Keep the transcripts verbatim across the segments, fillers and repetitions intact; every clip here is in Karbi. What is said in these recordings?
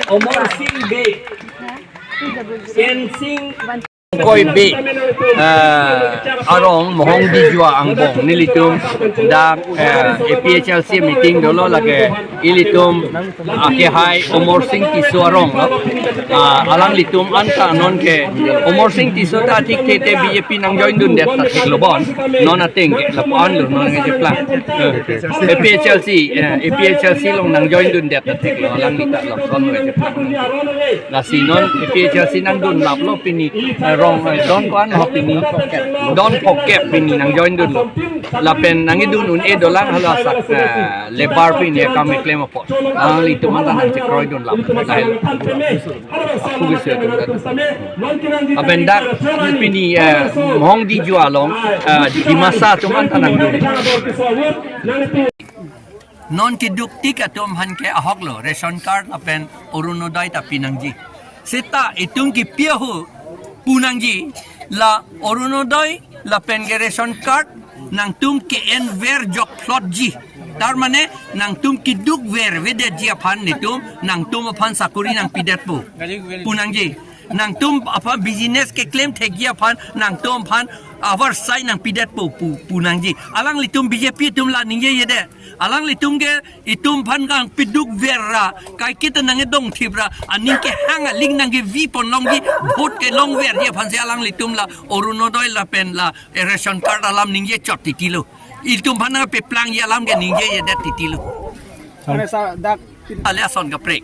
Omor Sing Bey, Ken Sing Koi Bey, ah, arong Mohong Dijua angbong nelitum dak, eh, A P H L C meeting dolo, lake ilitum akehai Omor Sing Tisso arong lo. Ah, alanglitum anta non ke Omor Sing Tisso ta thik the te B J P nang join dundet ta thik lo bon. Non ateng ke lapu-an lo non ke jeplang. Eh, A P H L C, eh, A P H L C along nang join dundet ta thik lo, alangli ta lo son lo jeplang. Lasi non A P H L C nang dunlap lo pini, eh, rong, eh, don ko-an ho pini, don phokep pini nang join dunlo. Lapen nang idun un-e dolang hala sak, eh, labour pini akam keklem apot. Alanglitum anta nang chekroi dunlap. Lahai. Aku bisa dunlap. Lapen dak pini, eh, Mohong Dijua along, eh, Dimasa atum anta nang dun. Non keduk tik atum aphan ke ahok lo, ration card lapen Orunodoi ta pinangji. Seta itum kipi ahut punangji, la Orunodoi lapen ke ration card nangtum ke-en ver jokplotji. Tar mane nangtum keduk ver avedetji aphan nelitum nangtum aphan sakori nang pidetpo punangji. Nangtum aphan business keklem thekji aphan nangtum aphan avarsai nang pidetpo pu, punangji. Alanglitum B J P atum la ningjejedet. Alanglitum ke itum aphan kangpiduk ver ra, kaiketa nang edong thip ra, aning kehang aling nang kevi pon longji, vote kelong verji aphansi alanglitum la Orunodoi lapen la, eh, ration card alam ningje chot titi lo. Itum aphan nang peplangji alam ke ningjejedet titi lo. Ane sa dak Ale ason kaprek.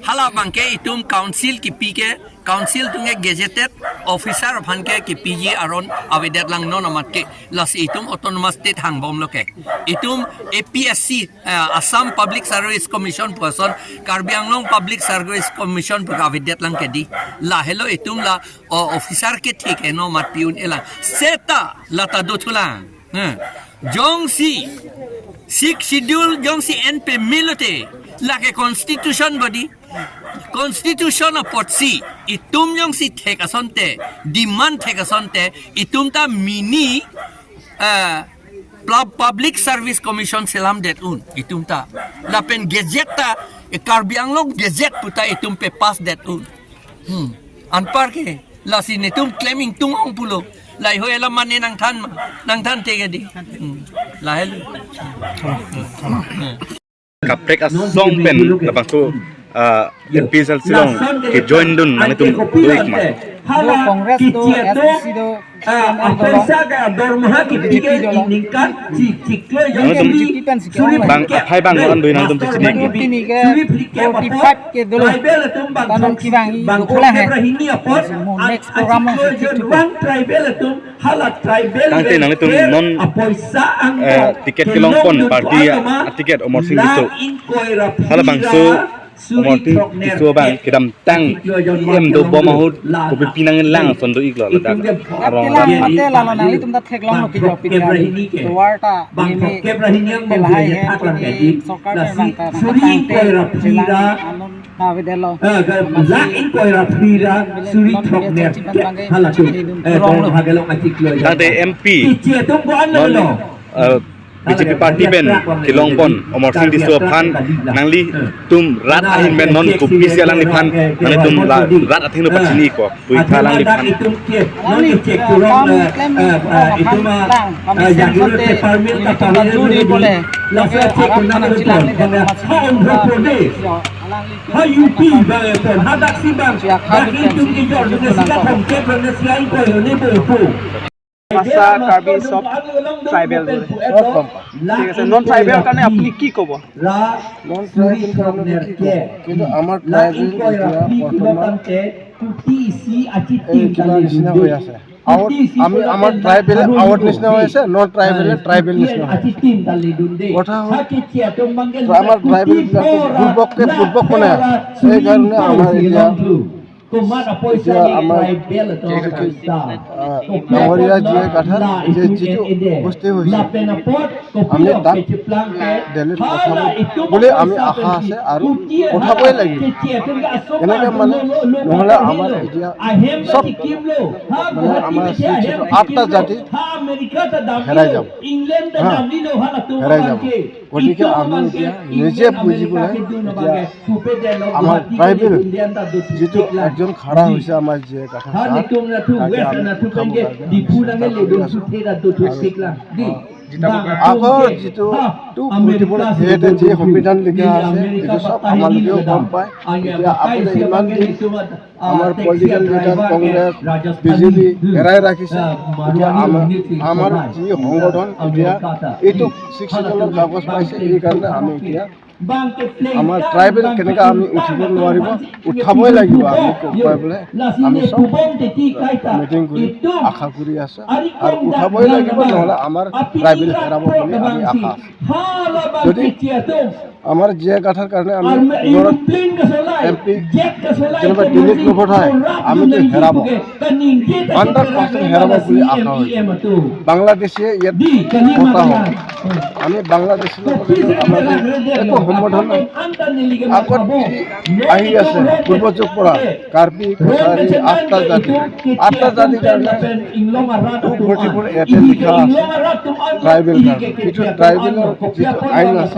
Hala abang ke itum council kipi ke, council atum ke gazetted officer aphan ke kipiji aron avedet lang non amat ke. Lasi itum autonomous state hangbom lo ke. Itum A P S C, eh, Assam Public Service Commission pu ason, Karbi Anglong Public Service Commission pu avedet lang ke di. Lahelo itum la, o, officer kethe ke non amat pi un-e lang. Seta lata dothulang. Hmm. Jongsi Sixth Schedule jongsi en pame lote, lake constitution body. Constitution apotsi itum jongsi thek asonte, demand thek asonte, itum ta mini, eh, pla-, Public Service Commission selamdet un, itum ta. Lapen gazette ta, eh, Karbi Anglong gazette puta itum pepass det un. Hmm. Anpar ke, lasi netum claiming tung ong pulo. Lahai ho ela mane nangthan ma, nangthan thek di. Hmm. Lahelo. Kaprek asong pen labangso, ah, A P H L C along kejoin dun nanglitum do-ik ma? Do Congress do, S D C do, ah, C P M do lo, apensa ka dormaha B J P kipike do lo. Ingkan chi chiklo B J P pen si suri ke-ong lo. Bang aphai bang an doi nangtum chini. Pini ke forty-five ke dolo. Tribal atum bang tanong kibang i bang dukula he. Mo next program mo achiklo si jon thik bang tribal atum hala tribal. Tangte nanglitum non, apoisa ang eh, ticket kelong pon party a ticket Omor Sing Tisso. Hala bangso Omor Sing Tisso bang kedamtang E M dobom ahut kopi pinang lang ason do-ik lo ladak. Arong kila lam mate lalo nanglitum ta theklong lo pijo pijo. Tovar ta bang meme thokep ra hini ang meme lahai he thak lang pini jadi sorkar lasi bang ta suri tangte koi ra phi ra jelang alon ta avedetlo. Eh, ga-, la in koi ra phi ra suri thok ner ke hala tu. Eh, bang hagelong achiklo. Tangte M P. Ichi atum ko an lo. Eh, B J P party pen kelong pon Omor Sing Tisso aphan nanglitum rat ahin pen non kopisi alangliphan nanglitum la rat athengno pachini ko. Puitha alangliphan. Alangli, eh, kam klem, eh, aphan lang, kami sensor te, nelitum ta juri bole. Lake arat aphan nangchilang le, alangli ha U P bang epon, ha daksi bang, bang itum ijor, bang sika thomkep, bang sika ingkoi, ne bo po. Dimasa Karbi Sub Tribal বুলি। ঠিক আছে, non tribal কাৰণে আপুনি কি ক'ব? Non tribal কাৰণে কি ক'ব? কিন্তু আমাৰ ট্ৰাইবেল এতিয়া বৰ্তমান এই কিবা নিচিনা হৈ আছে। আউট, আমি, আমাৰ ট্ৰাইবেলে আউট নিচিনা হৈ আছে, নন ট্ৰাইবেলে ট্ৰাইবেল নিচিনা হৈ আছে। কথা হ'ল, আমাৰ ট্ৰাইবেলবিলাকক বুৰ্বককে বুৰ্বক বনাই আছে। সেইকাৰণে আমাৰ এতিয়া Komat apoisa, এতিয়া আমাৰ tribal এটা যিটো, সংস্থা। আহ, ডাঙৰীয়া জি আই কাথাৰ যে যিটো উপস্থিত হৈছে, আমি তাক দিল্লীত পঠাব বুলি আমি আশা আছে আৰু পঠাবই লাগিব। এনেকে মানে নহ'লে আমাৰ এতিয়া চব মানে আমাৰ শ্ৰী ক্ষেত্ৰ আঠটা জাতি হেৰাই যাব। হা, হেৰাই যাব। গতিকে আমি এতিয়া নিজে বুজিবলৈ এতিয়া আমাৰ ট্ৰাইবেল যিটো একজন খাৰা হৈছে আমাৰ জি আই কাথাৰ ছাৰ, তাকে আমি উঠাব কাৰণে আমি চেষ্টা কৰি আছো। আৰু, অ, আগৰ যিটো টু ফৰ্টি ফ'ৰ এত যি সংবিধান লিখা আছে, এইটো চব আপোনালোকেও গম পায়। এতিয়া আপুনি ইমান দিন আমাৰ পলিটিকেল লিডাৰ কংগ্ৰেছ, বিজেপি হেৰাই ৰাখিছে। এতিয়া আমাৰ, আমাৰ যি সংগঠন এতিয়া এইটো ছিক্স শ্বিডিউলৰ কাগজ পাইছে, এইকাৰণে আমি এতিয়া আমাৰ ট্ৰাইবেল কেনেকে আমি উঠিব নোৱাৰিব, উঠাবই লাগিব আমি, কৈ পেলাই আমি চব মিটিং কৰি আশা কৰি আছো। আৰু উঠাবই লাগিব, নহ'লে আমাৰ ট্ৰাইবেল হেৰাব বুলি আমি আশা আছে। যদি আমাৰ জি আই কাথাৰ কাৰণে আমি ঘৰত এম পি যেনিবা দিলীপ গভৰ্ণাই আমিতো হেৰাব, হাণ্ড্ৰেড পাৰ্চেণ্ট হেৰাব বুলি আশা হৈছে। বাংলাদেশে ইয়াত বতাহ হয়। আমি বাংলাদেশৰ লগত আমাৰ একো সম্বন্ধ নাই। আগত যি আহি আছে পূৰ্বযুগৰ পৰা কাৰ্বি, কছাৰী, আঠটা জাতি, আঠটা জাতিৰ কাৰণে টু ফৰ্টি ফ'ৰ এতে লিখা আছে ট্ৰাইবেল কাৰণে। এইটো ট্ৰাইবেলৰ যিটো আইন আছে,